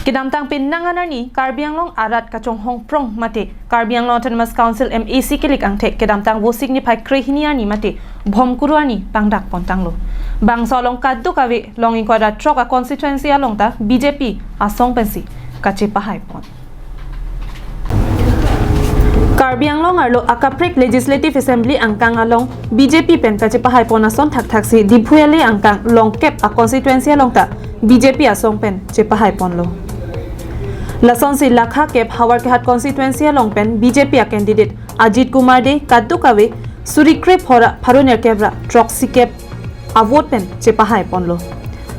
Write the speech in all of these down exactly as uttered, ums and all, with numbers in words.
Kedamtang penang an arni Karbi Anglong arat kachonghong prong mate Karbi Anglong Autonomous Council M A C kelik angthek kedamtang Vosik niphai krehini arni mate Bhomkuru arni pangdak pontanglo. Bangso along kadokave long ingkoi ra throk a constituency along ta B J P asong pensi kachepahai pon. Karbi Anglong arlo akaprek Legislative Assembly angkang along B J P pen kachepahai pon ason thakthaksi Diphu Valley angkang longkep a constituency along ta B J P asong pen chepahai ponlo. Lasonsi Lakha kep Howraghat constituency along pen B J P a candidate Ajit Kumar Dey kadokave suri krepho ra pharo nerkep ra throksi kep a vote pen chepahai ponlo.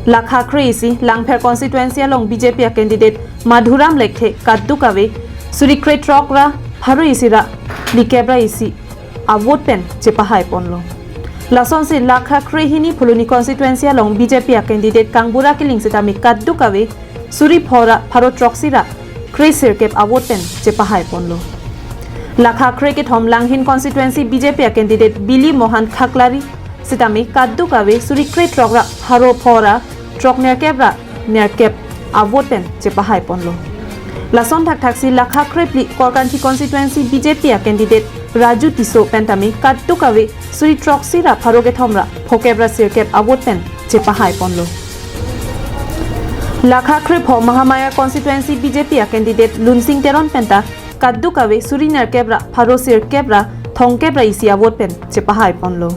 Lakha kre-isi Langpher constituency along B J P a candidate Madhuram Lekthe kadokave suri krethrok ra pharo isi ra phlikep ra isi a vote pen chepahai ponlo. Lasonsi Lakha krehini Phuloni constituency along B J P a candidate Kangbura Killing sitame kadokave suri pho ra pharo throksi ra kresirkep a vote pen chepahai ponlo. Lakha krekethom Langhin constituency B J P a candidate Bili Mohan Khaklari sitame kadokave suri krethrok ra pharo pho ra throk nerkep ra nerkep a vote pen chepahai ponlo. Lason thakthaksi Lakha krephli Korkanthi constituency B J P a candidate Raju Tisso pen tame kadokave suri throksi ra pharo kethom ra phokep ra sirkep a vote pen chepahai ponlo. Lakha krepho Mahamaya constituency B J P a candidate Lunsing Teron pen ta kadokave suri nerkep ra pharo sirkep ra thomkep ra isi a vote pen chepahai ponlo.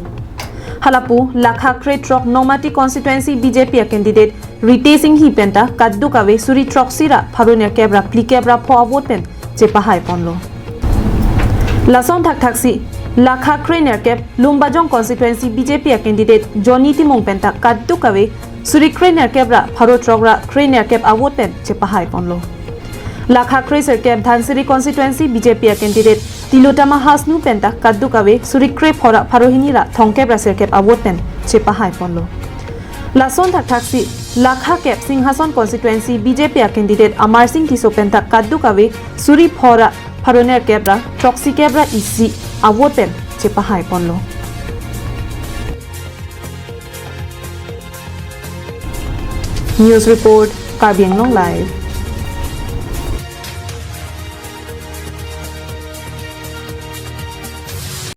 Halapu Lakha krethrok Nomati constituency B J P a candidate Ritesh Enghi pen ta kadokave suri throksi ra pharo nerkep ra phlikep ra pho a vote pen chepahai ponlo. Lason thakthaksi Lakha krenerkep Lumbajong constituency B J P a candidate Johnny Timung pen ta kadokave suri krenerkep ra pharo throk ra krenerkep a vote pen chepahai ponlo. Lakha kresirkep Dhansiri constituency B J P a candidate Tilottama Hasnu pen ta kadokave suri krepho ra pharo hini ra thomkep ra sirkep a vote pen chepahai ponlo. Lason thakthaksi Lakha kep Singhason constituency B J P a candidate Amar Sing Tisso pen ta kadokave suri pho ra pharo nerkep ra throksi kep ra isi a vote pen chepahai ponlo. News report, Karbi Anglong Live.